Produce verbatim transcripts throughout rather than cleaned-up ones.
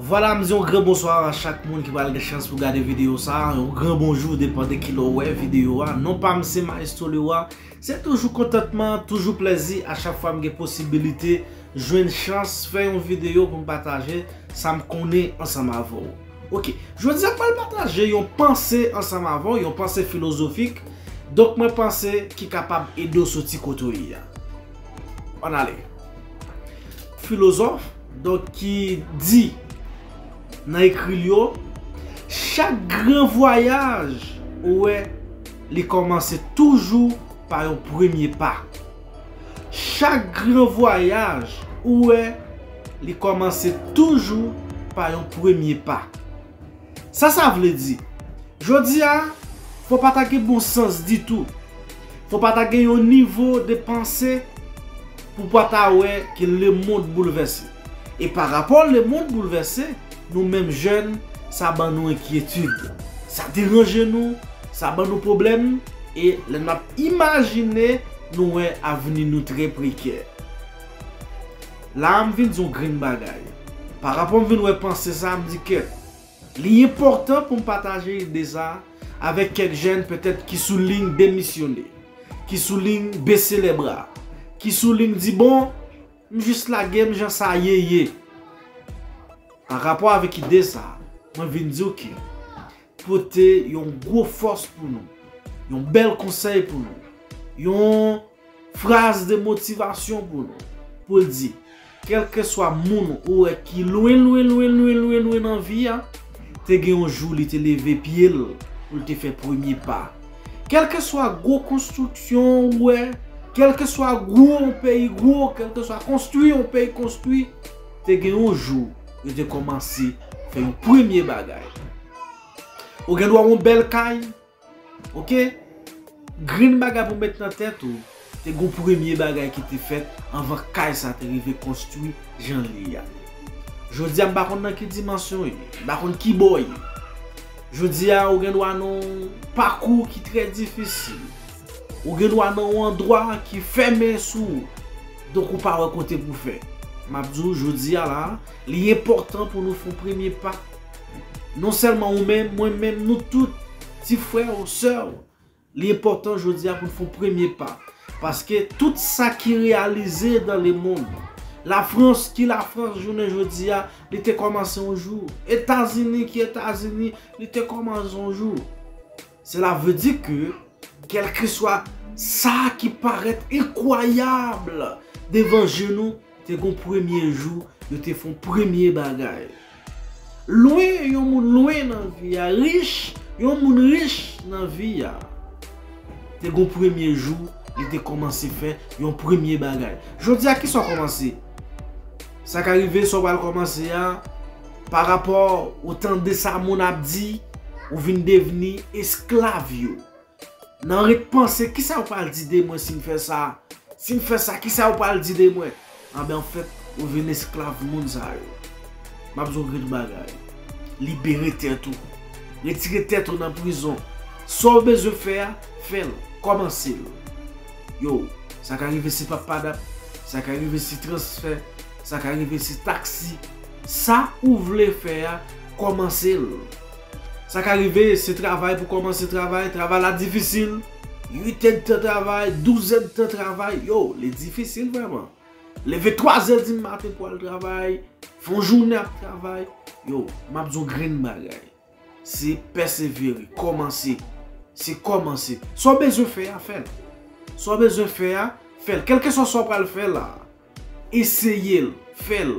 Vwala, m di yon gran bonswa a chak moun ki pral gen chans pou gade videyo sa a. Yon gran bonjou, depann de kilè w wè videyo a. Non pa m se Maestro Leroy. Se toujou kontantman, toujou plèzi a chak fwa m gen posibilite jwenn chans fè yon videyo pou m pataje sa m konnen ansanm avè w. Ok, jodi a m pral pataje yon panse ansanm avè w, yon panse filozofik. Donk mwen panse ki kapab ede w soti kote w ye a. Ann ale. Filozòf, donk, ki di nan ekri l yo, chak gran vwayaj ou wè, li kòmanse toujou pa yon premye pa. Chak gran vwayaj ou wè, li kòmanse toujou pa yon premye pa. Sa sa vle di? Jodi a, fò pa ta gen bon sans ditou. Fò pa ta gen yon nivo de panse pou pa ta wè ke lemonn boulvèse. E pa rapò lemonn boulvèse, nou menm jèn, sa ban nou enkyetid. Sa deranje nou, sa ban nou pwoblèm, e lè n ap imajine, nou wè avni nou trè prekè. La a m vin di yon grenn bagay. Pa rapò m vin wè panse sa, m di kèt. Li enpòtan pou m pataje ide sa a avèk kèk jèn petèt ki sou liy demisyone, ki sou liy bese lè bra, ki sou liy di bon, m jis lage m jan sa ye ye. Pa rapò avèk ide sa a, mwen vin di w ke pote yon gwo fòs pou nou, yon bèl konsèy pou nou, yon fraz de motivasyon pou nou, pou l di, kèlkeswa moun ou wè ki lwen, lwen, lwen, lwen, lwen, lwen nan vi a, te gen yon jou li te leve pye l pou l te fè premye pa. Kèlkeswa gwo konstriksyon ou wè, kèlkeswa gwo yon peyi gwo, kèlkeswa konstwi yon peyi konstwi, te gen yon jou yo te kòmanse fè yon premye bagay. Ou gen dwa yon bèl kay, ok? Grenn bagay pou met nan tèt ou, te gon premye bagay ki te fèt anvan kay sa te rive konstwi jan li ye a. Jodi a, m pa konn nan ki dimansyon w ye, m pa konn ki bò w ye. Jodi a, ou gen dwa nan yon pakou ki trè difisil. Ou gen dwa nan yon andwa ki fèmen sou ou. Donk, ou pa wè kote pou fè. M ap di w, jodi a la, li enpòtan pou nou fè yon premye pa. Non sèlman ou menm, mwen menm, nou tout, ti frè w, sè w, li enpòtan jodi a pou n fè yon premye pa. Paske tout sa ki reyalize dans le monde, Lafrans ki Lafrans jounen jodi a, li te kòmanse yon jou. Etazini ki Etazini, li te kòmanse yon jou. Sela vle di ke, kèlkeswa sa ki parèt enkwayab devan je nou, te gon premye jou, yo te fè yon premye bagay. Lwen, yon moun lwen nan vi a, rich, yon moun rich nan vi a. Te gon premye jou, li te kòmanse fè yon premye bagay. Jodi a, kisa w kòmanse? Sa ka rive, sa w pral kòmanse a, pa rapò ou tande sa moun ap di, ou vin devni esklav yo. Nan ret panse, kisa yo pral di de mwen si m fè sa? Si m fè sa, kisa yo pral di de mwen? Anben, anfèt, ou vin esklav moun sa yo. M ap di w yon grenn bagay. Libere tèt ou. Retire tèt ou nan prizon. Sa w bezwen fè a, fè l. Kòmanse l. Yo, sa ka rive se pap padap, sa ka rive se transfè, sa ka rive se taksi. Sa ou vle fè a, kòmanse l. Sa ka rive, se travay pou kòmanse travay, travay la difisil. Uit èdtan travay, douz èdtan travay, yo, li difisil vrèman. Leve twazè di maten pou al travay, fè yon jounen ap travay, yo, m ap di w grenn bagay. Se pèsevere, kòmanse. Se kòmanse. Sa w bezwen fè a, fè l. Sa w bezwen fè a, fè l. Kèlkeswa sa w pral fè la, eseye l, fè l.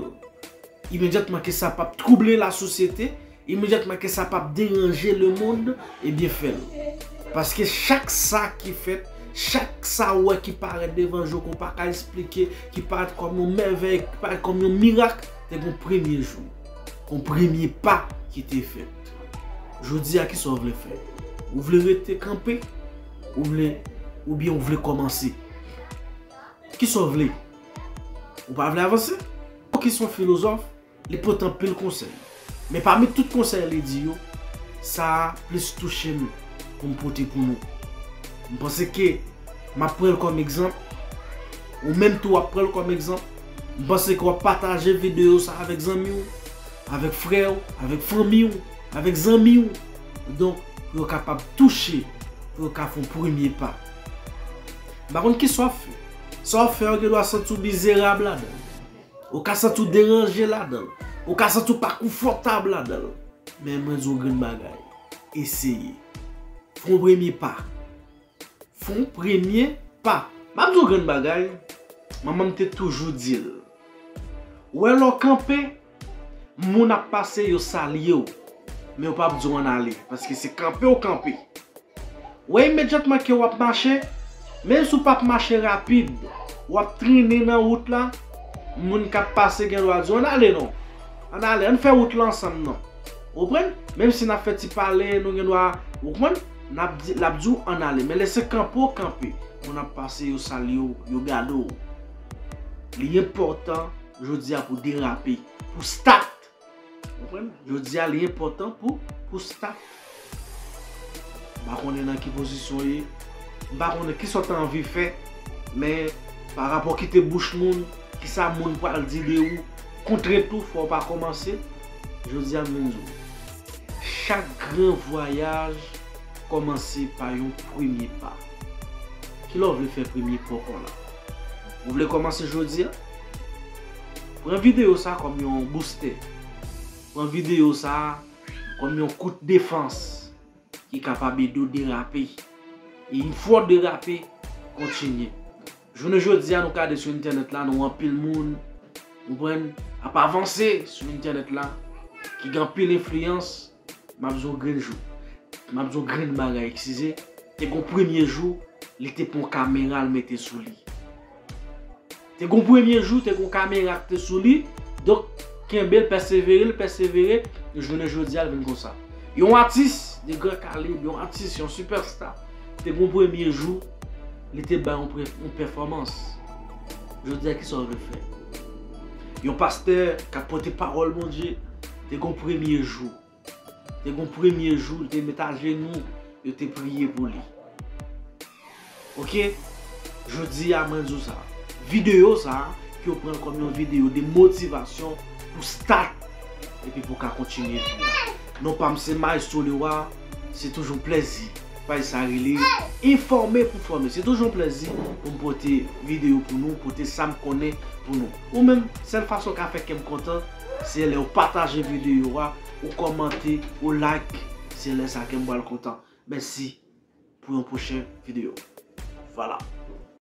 Imedyatman ke sa p ap twouble lasosyete, imedyatman ke sa p ap deranje lemonn, ebyen fè l. Paske chak sa ki fèt, chak sa w wè ki parèt devan je w, ke w pa ka esplike, ki parèt kòm yon mèvèy, ki parèt kòm yon mirak, te gon premye jou, gon premye pa ki te fèt. Jodi a, kisa w vle fè? Ou vle rete kanpe? Ou vle, oubyen ou vle kòmanse? Kisa w vle? Ou pa vle avanse? Ou ki se yon filozòf, li pote anpil konsèy. Men pami tout konsèy li di yo, sa a plis touche m pou m pote pou nou. M panse ke m ap pran l kòm egzanp, ou menm tou w ap pran l kòm egzanp, M panse ke w ap pataje videyo sa avèk zanmi w, avèk frè w, avèk fanmi w, avèk zanmi w. Donk, pou yo kapab touche, pou yo ka fè yon premye pa. M pa konn kisa w ap fè. Sa w ap fè, ou gen dwa santi w mizerab ladan l. Ou ka santi w deranje ladan l. Ou ka santi w pa konfòtab ladan l. Men mwen di w grenn bagay. Eseye. Fè yon premye pa. Fè yon premye pa. M ap di w grenn bagay. Manman m te toujou di l. Ou wè lè w kanpe, moun ap pase, yo salye w. Men yo p ap di w ann ale. Paske se kanpe w kanpe. Ou wè imedyatman ke w ap mache, menm si w p ap mache rapid, w ap trennen nan wout la, moun k ap pase gen dwa di w, ann ale non. Ann ale, ann fè wout la ansanm non. Ou konprann? Menm si n ap fè ti pale, nou gen dwa, ou konprann? N ap di, l ap di w ann ale. Men lè se kanpe w kanpe, moun ap pase, yo salye w, yo gade w. Li enpòtan jodi a pou w derape, pou w start. Ou konprann? Jodi a, li enpòtan pou, pou w start. M pa konnen nan ki pozisyon w ye. M pa konnen kisa w ta anvi fè. Men, pa rapò kite bouch moun, kisa moun pral di de ou, kontre tou, fò w pa kòmanse. Jodi a, m vin di w. Chak gran vwayaj kòmanse pa yon premye pa. Kilè w vle fè premye pa w la? Ou vle kòmanse jodi a? Pran videyo sa kòm yon boustè. Pran videyo sa kòm yon kout defans ki kapab ede w derape. E yon fwa w derape, kontinye. Jounen jodi a, nou gade sou entènèt la, nou wè anpil moun, ou konprann, ap avanse sou entènèt la, ki gen anpil enfliyans. M ap di w grenn jou. M ap di w grenn bagay, eskize. Te gon premye jou, li te pran kamera l mete sou li. Te gon premye jou, te gon kamera ki te sou li. Donk, kenbe l, pèsevere l, pèsevere, jounen jodi a l vin konsa. Yon atis de gran kalib, yon atis, yon sipèsta, te gon premye jou, li te bay yon pre-, yon pèfòmans. Jodi a, kisa w vle fè? Yon pastè k ap pote pawòl Bondye, te gon premye jou. Te gon premye jou, li te met ajenou, yo te priye pou li. Oke? Jodi a, mwen di w sa. Videyo sa, ke w pran l kòm yon videyo de motivasyon pou start, epi pou w ka kontinye vi a. Non pa m se Maestro Leroy, se toujou plèzi. Paj sa rele Enfòme pou fòme. Se toujou yon plèzi pou m pote videyo pou nou, pote sa m konnen pou nou. Ou menm, sèl fason w ka fè kè m kontan, se lè w pataje videyo a, ou kòmante, ou like, se lè sa kè m pral kontan. Mèsi pou yon pwochen videyo. Vwala.